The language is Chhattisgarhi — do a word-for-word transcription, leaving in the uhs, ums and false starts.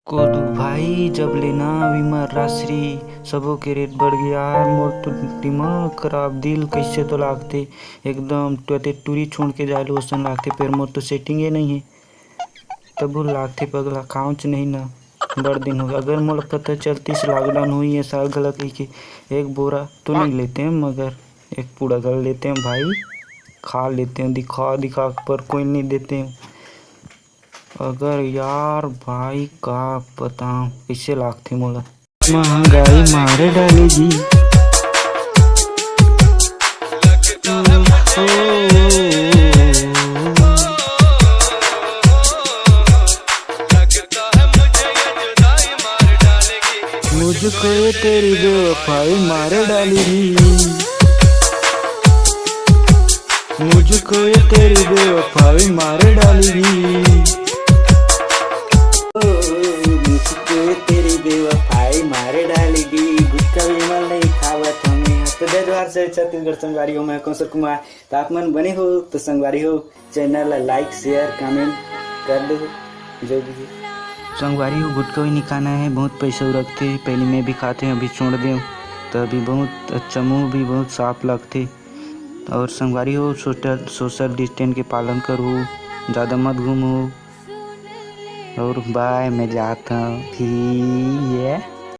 कोदू भाई, जब ले ना विमल राजश्री सबो के रेट बढ़ गया यार, मोर तो दिमाग खराब, दिल कैसे तो लागथे एकदम। तो ते टूरी छोड़ के जालू असन लागथे, फिर मोर तो सेटिंग ही नहीं है, तब लागथे पगला काउच नहीं ना। बड़ दिन हो गया, अगर मोला पता चलतीस लॉकडाउन हुई है साल घला कही के, एक बोरा तो नहीं लेते हैं, मगर एक पूड़ा घला लेते हैं भाई, खा लेते हैं, दिखा दिखा पर कोई नहीं देते हैं। अगर यार भाई का बताऊं कैसे लागथे मोला। महंगाई मार डाली जी। मुझको ये तेरी बेवफाई मार डाली जी। मुझको ये तेरी बेवफाई मार डाली जी। ओ, मुझको ये तेरी बेवफाई मार डाली जी। गुटखा विमल नहीं खावत हमें। तो जय जोहार, जय छत्तीसगढ़ संगवारी हो, मैं कौशल कुमार। तो आप मन बने हो तो संगवारी हो, चैनल ला लाइक, शेयर, कमेंट कर दो, जो भी है। संगवारी हो, गुटखा भी नहीं खाना है, बहुत पैसा उरकते। पहले मैं भी खाते हैं, अभी छोड़ दें तो अभी बहुत अच्छा, मुंह भी बहुत साफ लगते। और संगवारी हो, सोशल सोशल डिस्टेंस के पालन करो, ज़्यादा मत घूमो। और बाय, मैं जाता हूँ भी ये।